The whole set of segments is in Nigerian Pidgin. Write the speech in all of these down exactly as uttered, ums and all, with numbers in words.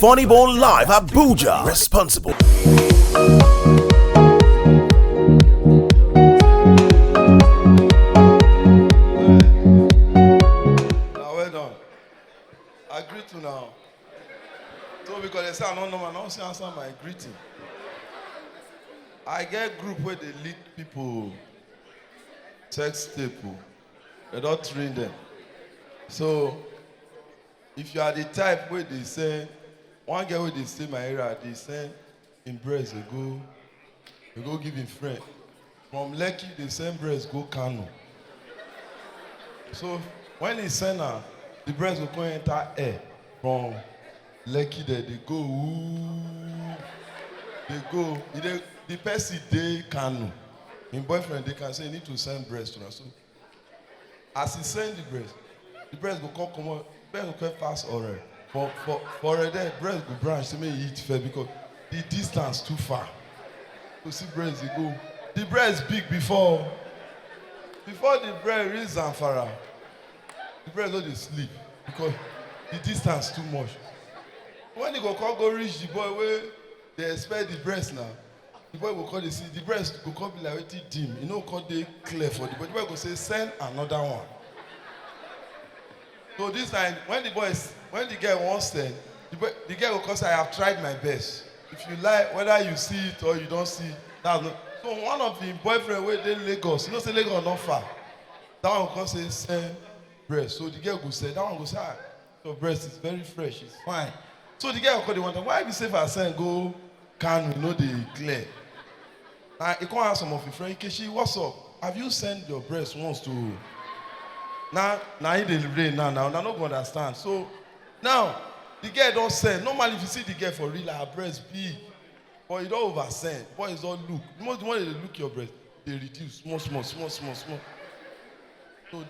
Funny Bone Live Abuja. Responsible. Now, well done. I greet you now. So, because they say I don't know, I don't say answer my greeting. I get group where they lead people, sex people. They don't train them. So, if you are the type where they say, one girl where they say my area, they say in breast, they go, they go give him friend. From Lekki, they send breast go Kano. So when he send her, the breast will come enter air from Lekki there. They go, ooh, they go. He dey, the person dey Kano. Him boyfriend dey Kano, say he need to send breast to her. So as he send the breast, the breast go come comot, breast go come pass Ore. For for for Ore there, breast go branch say make e eat first because the distance too far. Go see breast dey go. The breast big before. Before the breast reach Zamfara, the breast don dey sleep because the distance too much. When e go come go reach the boy wey dey expect the breast now, the boy go come dey see, the breast go come be like wetin dim, e no come dey clear for the boy. The boy go say, "Send another one." So this time, when the boy, when the girl wan send, the boy, the girl go come say, "I have tried my best. If you like, whether you see it or you don't see it, that's not." So one of the boyfriend wey dey Lagos, you know say Lagos not far. That one come say, "Send breast." So the girl go send. That one go say, "Ah, your breast is very fresh, it's fine." So the girl go come dey wonder, "Why be say if I send go Kano, e no dey clear?" Now he come ask some of him friend, "Nkechi, what's up? Have you sent your breast once to?" Now, now he dey rain now, now, now no go understand. So now the girl don send. Normally, if you see the girl for real, her breast big, but you don over send. Boys don look. The more, the more they look your breast, they reduce small, small, small, small, small. So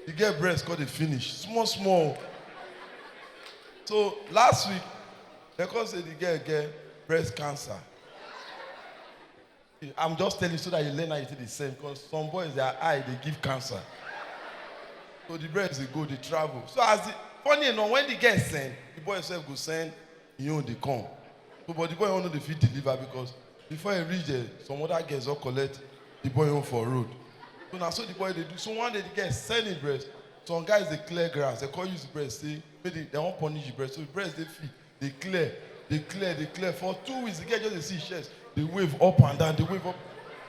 the girl breast come dey finish small, small. So last week, they come say the girl get breast cancer. I'm just telling you so that you learn how you take the same, because some boys, their eye, they give cancer. So the breast dey go, dey travel. So as the, funny enough, when the girl send, the boy sef go send, he own dey come. So but the boy own no dey fit deliver because before he reach there, some other girls don collect the boy own for road. So na so the boy dey do. So one day the girl send him breast. Some guys dey clear grass, they come use the breast say make they, they wan punish the breast. So the breast dey fit dey clear, dey clear, dey clear. For two weeks, the girl just dey see his chest, dey wave up and down, dey wave up.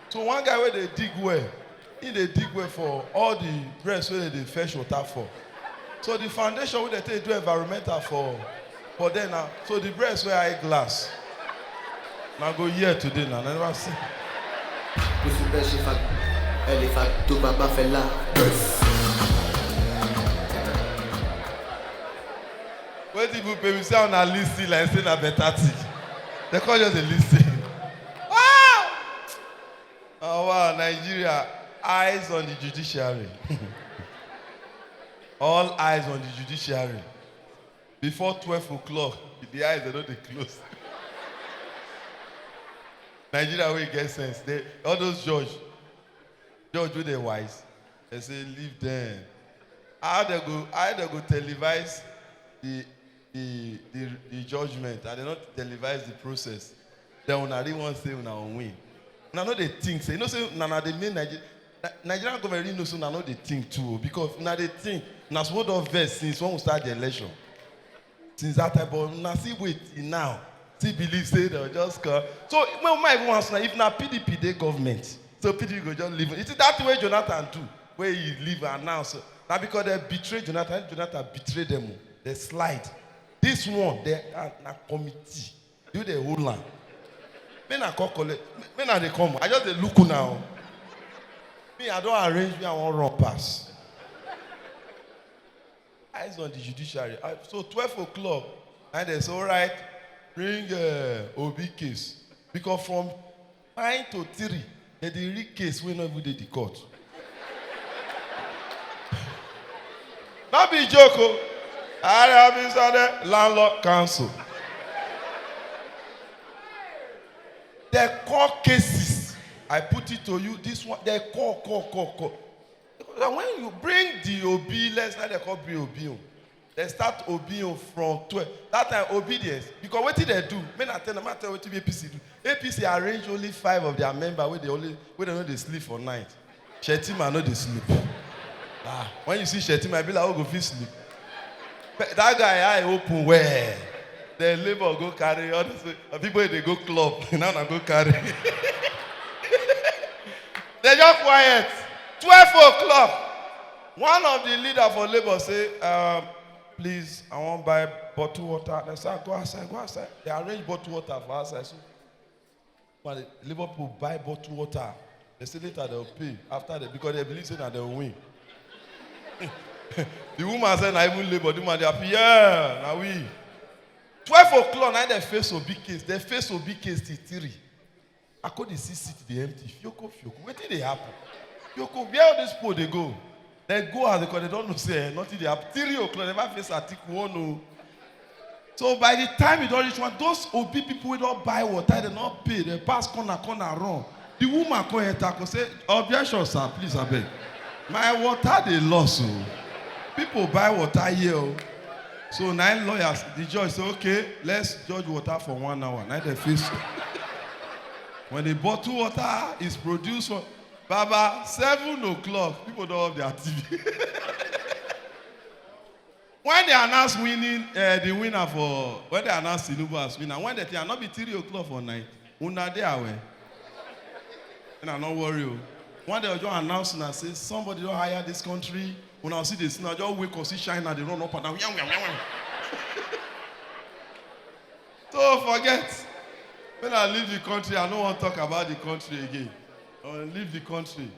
So one guy wey dey dig well, he dey dig well for all the breast wey dem dey fetch water for. So the foundation wey dem take do environmental for, for there now, so the breast wey eye glass, na go here today na, na never see. Kò sí bẹ́ẹ̀ ṣe fa ẹlẹ́fà tó bàbá fẹ́ lá. Wetin people pay me say una listen like say na better thing. They come just dey listen. Ah! Oh wow, Nigeria, eyes on the judiciary. All eyes on the judiciary. Before twelve o'clock, the eyes dem no dey close. Nigeria wey get sense, they, all those judge, judge wey dey wise, they say leave them. How they go, how they go televise the the the the judgment and they no televise the process? Then una really wan say una win? Una no dey think say, you know say una na the main Nigeria. Nigerian government really know say una no dey think too o, because una dey think, una suppose don vex since when we start the election. Since that time, but una still wait till now, still believe say dem just come. So make una even ask una, if na P D P dey government, so P D P go just leave? You see that thing wey Jonathan do, wey he leave announce, na because dem betray Jonathan. Jonathan betray dem o, dem slide. This one, dem na, na committee, you dey hold am. Make una come collect, make una dey come. I just dey look una o. Me, I don arrange where I wan run pass. Eyes on the judiciary. Ah, so twelve o'clock, and they say, "All right, bring uh, Obi case." Because from nine to three, they dey read case wey no even dey the court. No be joke o. Area Minister, landlord, council. They call cases. I put it to you, this one, they call, call, call, call. Because when you bring the Obi, let's say they call bring Obi o. They start obeying from twelve. That time, obedience. Because wetin they do, make I tell them, I tell wetin A P C do. A P C arrange only five of their member wey they only wey they no dey sleep for night. Shettima no dey sleep. Ah, when you see Shettima, e be like, "Oh, go fit sleep." But that guy eye open well. The labor go carry all those, uh, people wey dey go club. Now na go carry. They just quiet. Twelve o'clock. One of the leader for labor say, um, "Please, I wan buy bottle water." They say, "Go outside, go outside." They arrange bottle water for outside. So, when the labor people buy bottle water, they say later they'll pay after they, because they believe say na they win. The woman say, "Na even labor." The man dey happy, "Yeah, na we." Twelve o'clock, na they face Obi case. They face Obi case till three. I come dey see seat dey empty. Fioko, fioko. Wetin dey happen? Fioko, where all these people dey go? They go as they come, they don't know say, eh, nothing dey happen. Three o'clock, never face Atiku one o. So by the time e don reach one, those Obi people wey don buy water, they no pay. They pass corner, corner run. The woman come enter, come say, "Objection, sir, please, abeg. My water dey loss o. People buy water here o." So na im lawyers, the judge say, "Okay, let's judge water for one hour." Na they face. When the bottle water is produced for, Baba, seven o'clock, people don off their T V. When they announce winning, uh, the winner for, when they announce Tinubu as winner, when they think, "No be three o'clock for night, una dey aware." And I no worry o. When they just announce and say, "Somebody don hire this country," una see this, una just wake up, see China, they run up and down. Yam, yam, yam, yam. So forget. When I leave the country, I no wan talk about the country again. I wan leave the country.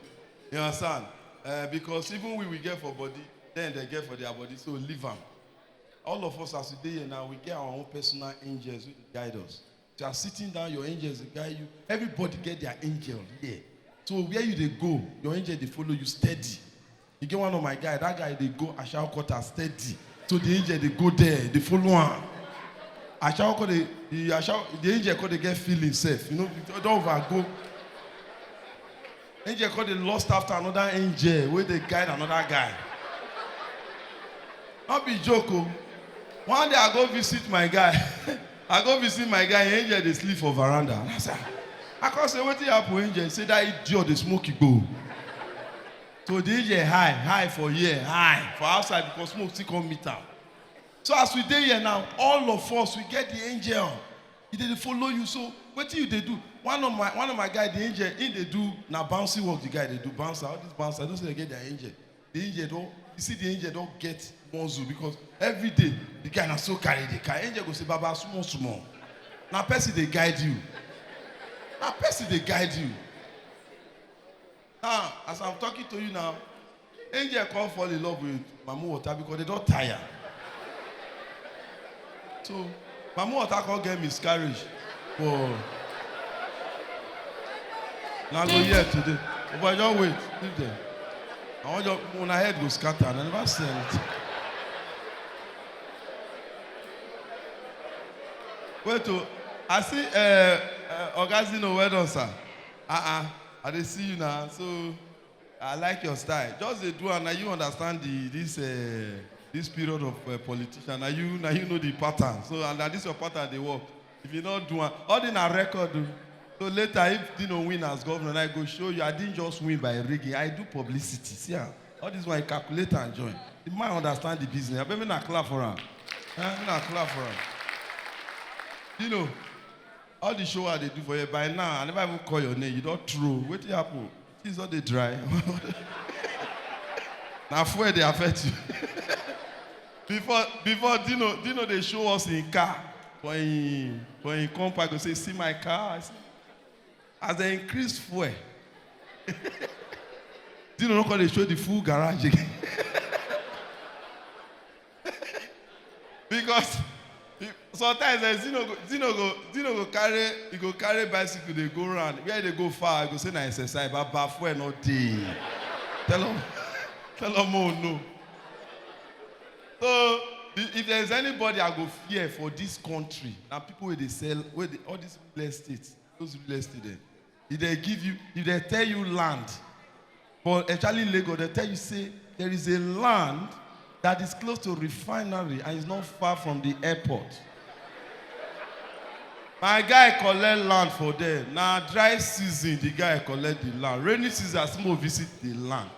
You understand? Uh, because even we, we get for body, then they get for their body. So leave am. All of us, as we dey here now, we get our own personal angels wey dey guide us. If you are sitting down, your angels dey guide you. Everybody get their angel here. So where you dey go, your angel dey follow you steady. You get one of my guy, that guy dey go Ashawo quarter steady. So the angel dey go there, dey follow am. Ashawo quarter, the, the Ashawo, the angel quarter get feeling sef. You know, don overgo. Angel quarter dey lost after another angel wey dey guide another guy. No be joke o. One day I go visit my guy. I go visit my guy, angel dey sleep for veranda. And I say, I come say, "Wetin happen, angel?" He say, "That idiot dey smoke igbo." So the angel high, high for here, high for outside because smoke still come meet am. So as we dey here now, all of us, we get the angel. E dey dey follow you. So wetin you dey do? One of my, one of my guy, the angel, he dey do na bouncing work. The guy dey do bouncer. All these bouncer, I know say they get their angel. The angel don, you see the angel don get muscle because every day the guy na so carry the car. Angel go say, "Baba, small, small." Na person dey guide you. Na person dey guide you. Now, as I'm talking to you now, angel come fall in love with Mamu Water because they don tire. So, Mamu Water come get miscarriage. For na go here today. But just wait, leave them. I want your, una head go scatter. I never say anything. Wait o, I see, uh, uh, Oga Zino, well done, sir. Uh-uh, I dey see you now. So, I like your style. Just dey do am, na you understand the, this, uh, this period of, uh, politician. Na you, na you know the pattern. So, and na this your pattern dey work. If you no do am, all the na record o. So later, if Dino win as governor, I go show you. I didn't just win by rigging. I do publicity. See am. All this one, I calculate and join. The man understand the business. Abeg, make una clap for am. Eh, make una clap for am. Dino, all the show I dey do for you, by now, I never even call your name. You don throw. Wetin happen? Things don dey dry. Na fuel dey affect you. Before, before Dino, Dino dey show us him car for him, for him compound, go say, "See my car." I say, as they increase fuel, Dino no come dey show the full garage again. Because sometimes, eh, Dino go, Dino go, Dino go carry, he go carry bicycle dey go round. Where he dey go far, he go say na exercise, but, but fuel no dey. Tell am, tell am, oh no. So, the, if there is anybody I go fear for this country, na people wey dey sell, wey dey, all these real estate, those real estate dem. If they give you, if they tell you land, but actually Lagos, they tell you say there is a land that is close to refinery and is not far from the airport. My guy collect land for there. Na dry season, the guy collect the land. Rainy season, as we visit the land.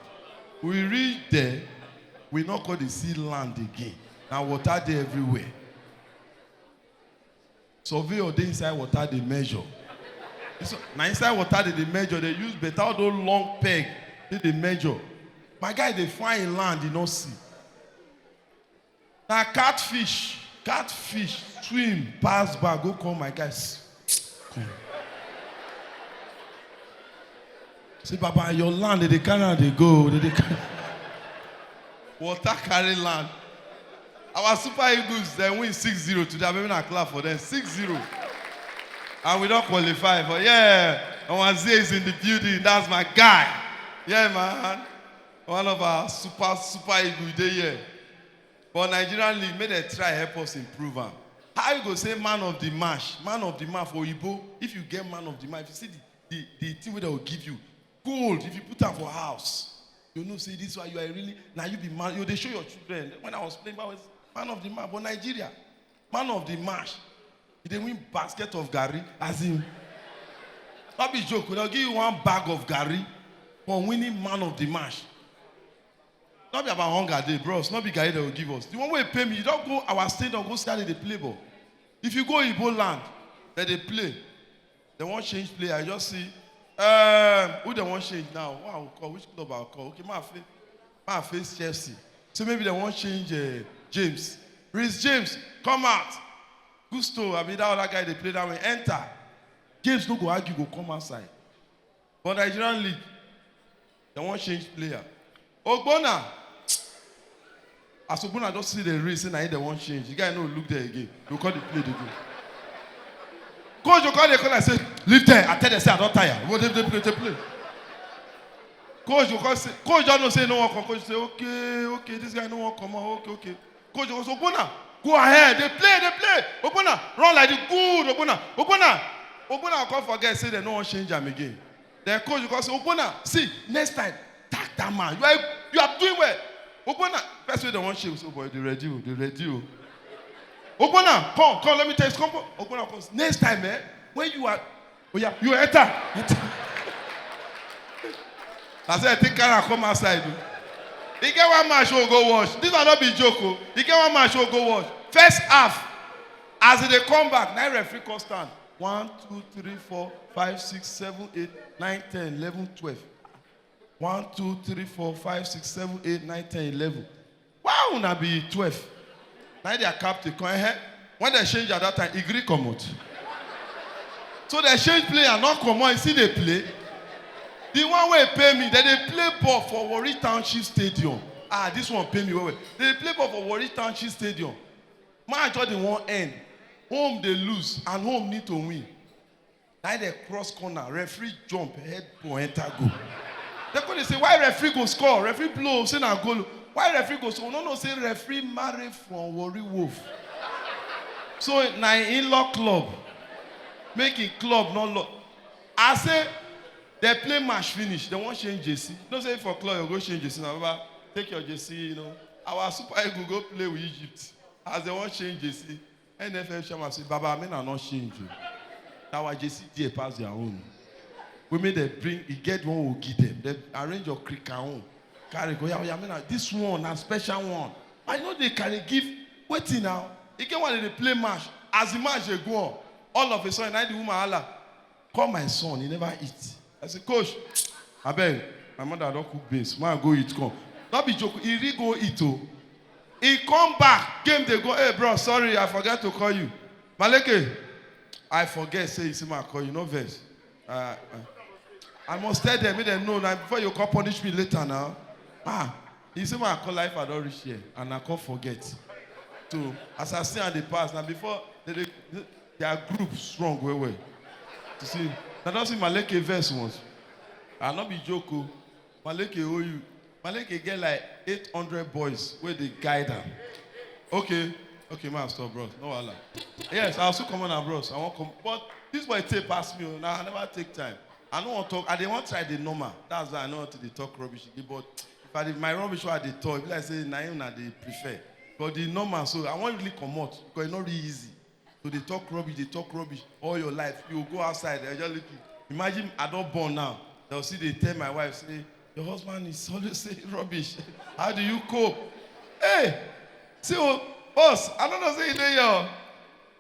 We reach there, we no come dey see land again. Na water dey everywhere. Surveyor dey inside water dey measure. So, na inside water dey dey measure, dey use better all those long peg take dey measure. My guy dey find land, e no see. Na catfish, catfish swim pass back, go call my guy. "S-, come." Say, "Baba, your land, they dey carry am dey go, they dey carry." Water carry land. Our Super Eagles, they win six zero today. I mean, I clap for them. Six zero. And we don't qualify for, yeah. Owanzie is in the building. That's my guy. Yeah, man. One of our super, super Eagles dey here. But Nigerian league, make dem try help us improve am. How you go say man of the match, man of the match for Igbo? If you get man of the match, if you see the, the, the thing wey dem go give you, gold, if you put am for house, you know say this one, you are really, na you be man, you dey show your children. When I was playing, I was man of the match. But Nigeria, man of the match, you dey win basket of garri, as in, no be joke, dem give you one bag of garri for winning man of the match. No be about hunger dey, bros. No be garri dem go give us. The one wey pay me, you don go our stadium, go see how dem dey play ball. If you go Igbo land, dem dey play. Dem wan change player. You just see, um, who dem wan change now? Who I go call? Which club I go call? Okay, ma face, ma face Chelsea. So maybe dem wan change, uh, James. Reece James, come out. Gusto, I mean, that other guy dey play that way. Enter. James no go argue, go come outside. For Nigerian league, dem wan change player. Ogbonna. As Ogbonna just see the race, say na him dem wan change. The guy no look there again. Go call the play again. Coach go call the call and say, "Leave there. I tell them say I don tire." What dem dey play, dey play. Coach go call say, coach don know say no wan come. Coach say, "Okay, okay, this guy no wan come out. Okay, okay." Coach go say, "Ogbonna, go ahead. Dey play, dey play. Ogbonna, run like the good. Ogbonna, Ogbonna." Ogbonna come forget say dem no wan change am again. Then coach go say, "Ogbonna, see, next time, tag that man. You are, you are doing well. Ogbonna." Person wey dem wan change, so boy, dey ready o, dey ready o. "Ogbonna, come, come, let me tell you, come, come." Ogbonna comes. "Next time, eh, when you are, oh yeah, you enter." Enter. I say, I take carry am come outside o. E get one match wey we go watch. This one no be joke o. E get one match wey we go watch. First half, as e dey come back, na referee come stand. One, two, three, four, five, six, seven, eight, nine, ten, eleven, twelve. One, two, three, four, five, six, seven, eight, nine, ten, eleven. Wow, una be twelve. Na their captain come, eh? When dem change at that time, e gree comot. So dem change player, no comot, e still dey play. The one wey pay me, dem dey play ball for Warri Township Stadium. Ah, this one pay me well well. Dem dey play ball for Warri Township Stadium. Match just dey wan end. Home dey lose and home need to win. Na dem cross corner, referee jump, head ball enter goal. Dem come dey say, "Why referee go score? Referee blow, say na goal. Why referee go score?" No, no, say referee marry from Warri Wolf. So na him lock club. Make him club no lock. I say, dem play match finish, dem wan change jersey. No say for club, you go change jersey. Na, Baba, take your jersey, you know. Our Super Eagle go play with Egypt. As dem wan change jersey, N F L chairman say, "Baba, make una no change o. Our jersey dear pass their own." We make dem bring, e get one we give dem. Dem arrange your cricket own. Carry go, "Oya, oya, make una, this one na special one." I know dem carry give, wetin now? E get one dem dey play match. As the match dey go on, all of a sudden, na the woman holla, "Call my son, he never eat." I say, "Coach, abeg, my mother don cook beans. Make I go eat come." No be joke, e really go eat o. E come back, game dey go. "Hey, bro, sorry, I forget to call you. Maleke, I forget say you say make I call you, no vex. Uh, uh, I must tell them, make dem know now before you come punish me later now." Ah, he say make I call life, I don reach here, and I come forget. So, as I see am dey pass, na before they, they, their group strong well well. You see, I don see Maleke vex once. I no be joke o. Maleke owe you. Maleke get like eight hundred boys wey dey guide am. Okay, okay, ma stop, bros. No wahala. Yes, I also come on am, bros. I wan come, but this boy take pass me o. Now I never take time. I no wan talk. I dey wan try the normal. That's why I no want to dey talk rubbish again. But if But if my rubbish wey I dey talk, e be like say na him una dey prefer. But the normal, so I wan really comot because e no really easy. So dey talk rubbish, dey talk rubbish all your life. You go outside, I just look you. Imagine I don born now. They'll see, they tell my wife, say, "Your husband is always saying rubbish. How do you cope?" Hey, see, oh, boss, I don't know, say you dey here.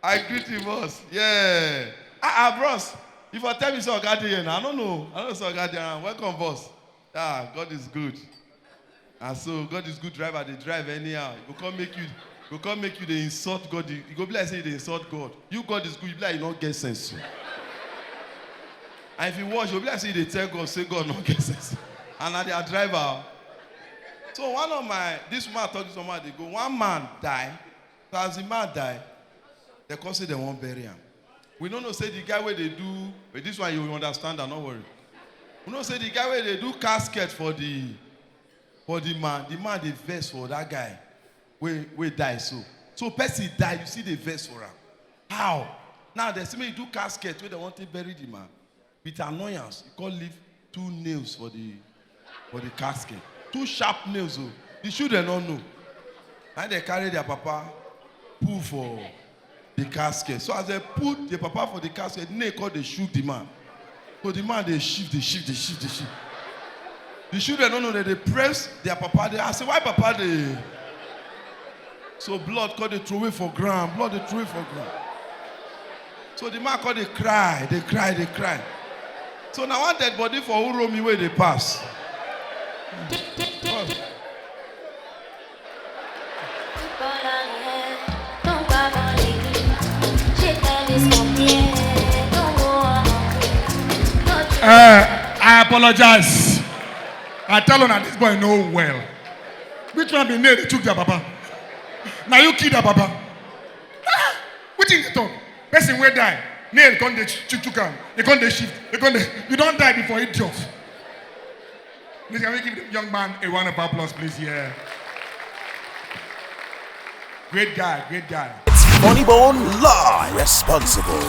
I greet you, boss. Yeah. Ah, ah, bros. If I tell me, say, "Oga dey here now," I don't know. I don't know, say, "Oga dey around." Welcome, boss. Ah, God is good. And so God is good driver, dey drive anyhow. E go come make you, e go come make you dey insult God. E go be like say you dey insult God. You, God is good, you be like you no get sense. And if you watch, you go be like say you dey tell God, say God no get sense. And na their driver. So one of my, this woman talk to someone, they go, one man die. So as the man die, they come say they wan bury am. We no know say the guy wey dey do, but this one you understand am, no worry. We know say the guy wey dey do casket for the, for the man, the man dey vex for that guy wey, wey die so. So person die, you see, dey vex for am. How? Now they say make you do casket wey they want to bury the man. With annoyance, he come leave two nails for the, for the casket. Two sharp nails, oh. The children don't know. And they carry their papa, put for the casket. So as they put the papa for the casket, nail come dey shoot the man. So the man dey shift, dey shift, dey shift, dey shift. The children don't know that they press their papa. They ask, "Why papa dey?" So blood come dey throw away for ground. Blood dey throw away for ground. So the man come dey cry, dey cry, dey cry. So na one dead body for Uromi wey dey pass. Uh, I apologize. I tell una this boy no well. Which one be nail dey chook their papa? Na you kill their papa. Ah, wetin dey talk? Person wey die, nail come dey chook am, e come dey shift, e come dey. You don die before, idiot. Please, can we give the young man a round of applause, please? Yeah. Great guy, great guy. It's Funny Bone Live. Responsible.